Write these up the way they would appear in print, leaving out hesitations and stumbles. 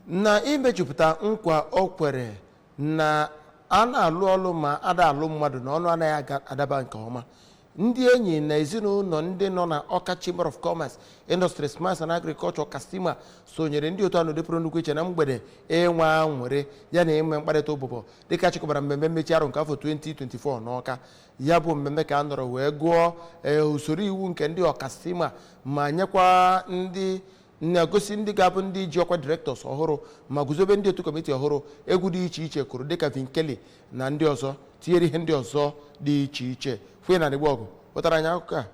Na imejupụta nkwa o kwere na a na-alụ ọlụ ma ada alụ mmadụ na ọnụ anaghị adaba nke ọma, ndị enyi na ezinụlọ ndị nọ na Ọka Chamber of Commerce, Industries, Mines and Agriculture, Ọkasima, sonyere ndị otu anụ dịpụrụ nnukwu iche na mgbede ịnwe aṅụrị ya na inwe mkparịta ụbụbọ dịka chịkọbara mmemme mmechi arụ nke afọ 2024 n'Ọka. Ya bụ mmemme ka a nọrọ wee gụọ usoro iwu nke ndị Ọkasima ma nyekwa ndị na-egosi ndị ga-abụ ndị ji ọkwa directors ọhụrụ ma guzobe ndị otu kọmiti ọhụrụ. Egwu dị iche iche kụrụ dịka Vinkeli na ndị ọzọ, tinyere ihe ndị ọzọ dị iche iche. Fue na ọgụ pụtara anyị akụkọ a.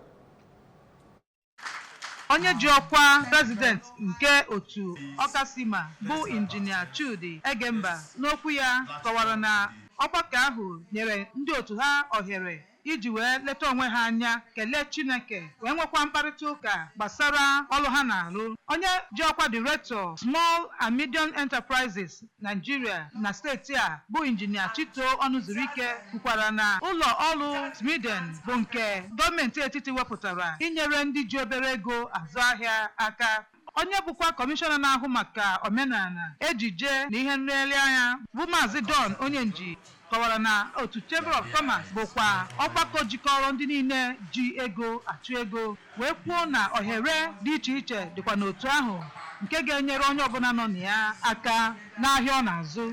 Onye ji ọkwa president nke otu Ọkasima bụ Injinia Chudi Egemba, n'okwu ya kọwara na ọgbakọ ahụ nyere ndị otu ha ohere iji wee leta onwe ha anya, kelee Chineke, wee nwekwa mkparịta ụka gbasara ọrụ ha na-arụ. Onye ji ọkwa director Small and Medium Enterprises Nigeria na steeti a bụ Injinia Chito Ọnụzurike kwukwara na ụlọ ọrụ SMEDAN bụ nke gọọmenti etiti wepụtara inyere ndị ji obere ego azụ ahịa aka. Onye bụkwa kọmishọna na-ahụ maka omenala, ejije na ihe nlereanya bụ Maazị Don Onyenji kọwara na otu Chamber of Commerce bụkwa ọgbakọ jikọrọ ndị niile ji ego achụ ego, wee kwuo na ohere dị iche iche dịkwa n'otu ahụ nke ga-enyere onye ọbụla nọ na ya aka n'ahịa ọ na-azụ.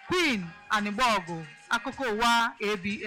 Queen Anịgbọgụ, akụkọ ụwa ABS.